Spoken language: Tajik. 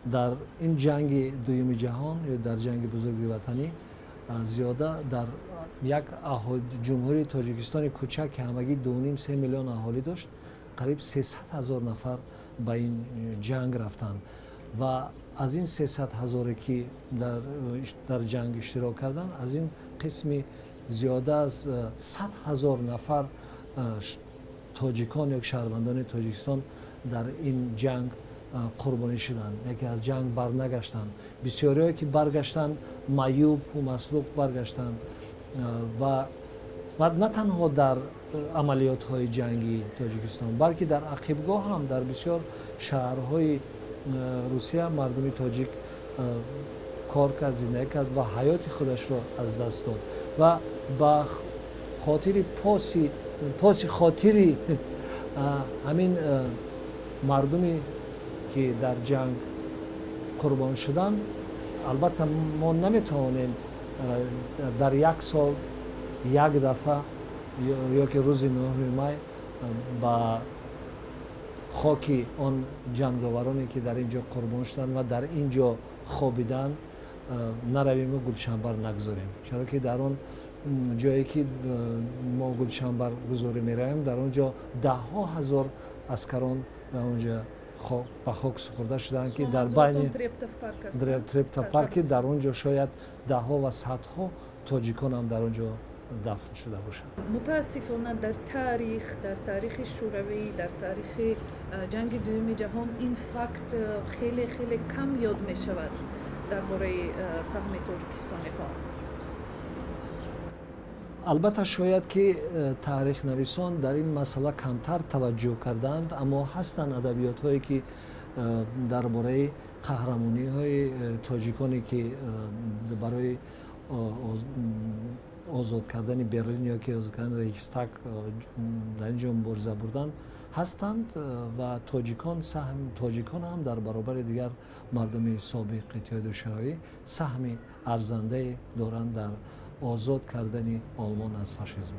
Дар ин ҷанги дуюми ҷаҳон ё дар ҷанги бузурги ватанӣ зиёда дар як ҷумҳурии Тоҷикистони кӯчак, ки ҳамагӣ 2,5-3 миллион аҳолӣ дошт, қариб 300 ҳазор нафар ба ин ҷанг рафтанд ва аз ин 300 ҳазоре, ки дар ҷанг иштирок карданд, аз ин қисми зиёда аз 100 ҳазор нафар тоҷикон ё шаҳрвандони Тоҷикистон дар ин ҷанг қурбонӣ шуданд, яке аз ҷанг барнагаштанд. Бисёриҳое, ки баргаштанд, маъюбу маслуб баргаштанд. Ва на танҳо дар амалиётҳои ҷангии Тоҷикистон, балки дар ақибгоҳ ҳам дар бисёр шаҳрҳои Русия мардуми тоҷик кор кард, зиндагӣ кард ва ҳаёти худашро аз даст дод. Ва ба хотири поси хотири ҳамин мардуме, ки дар ҷанг қурбон шуданд, албатта мо наметавонем дар як сол як дафъа ё ки рӯзи 9 май ба хоки он ҷанговароне, ки дар ин ҷо қурбон шуданд ва дар ин ҷо хобиданд, наравиму гулчанбар нагузорем, чаро ки дар он ҷое, ки мо гулчанбар гузорӣ меравем, дар он ҷо даҳҳо ҳазор аскарон дар он ҷо ба хок супурда шуданд, ки дар байни Трептов парк, ки дар он ҷо шояд даҳҳо ва садҳо тоҷикон ҳам дар он ҷо дафн шуда бошанд. Мутаассифона, дар таърих, дар таърихи Шӯравӣ, дар таърихи ҷанги дуюми ҷаҳон ин факт хеле хеле кам ёд мешавад дар бораи саҳми тоҷикистониҳо. Албатта, шояд ки таърихнависон дар ин масъала камтар таваҷҷӯҳ карданд, аммо ҳастанд адабиётҳое, ки дар бораи қаҳрамониҳои тоҷиконе, ки барои озод кардани Берлин ё ки озод кардани Рейхстаг дар ин ҷо мубориза бурданд, ҳастанд. Ва тоҷикон ҳам дар баробари дигар мардуми собиқ Иттиҳоди Шӯравӣ саҳми арзандае доранд дар озод кардани Олмон аз фашизм.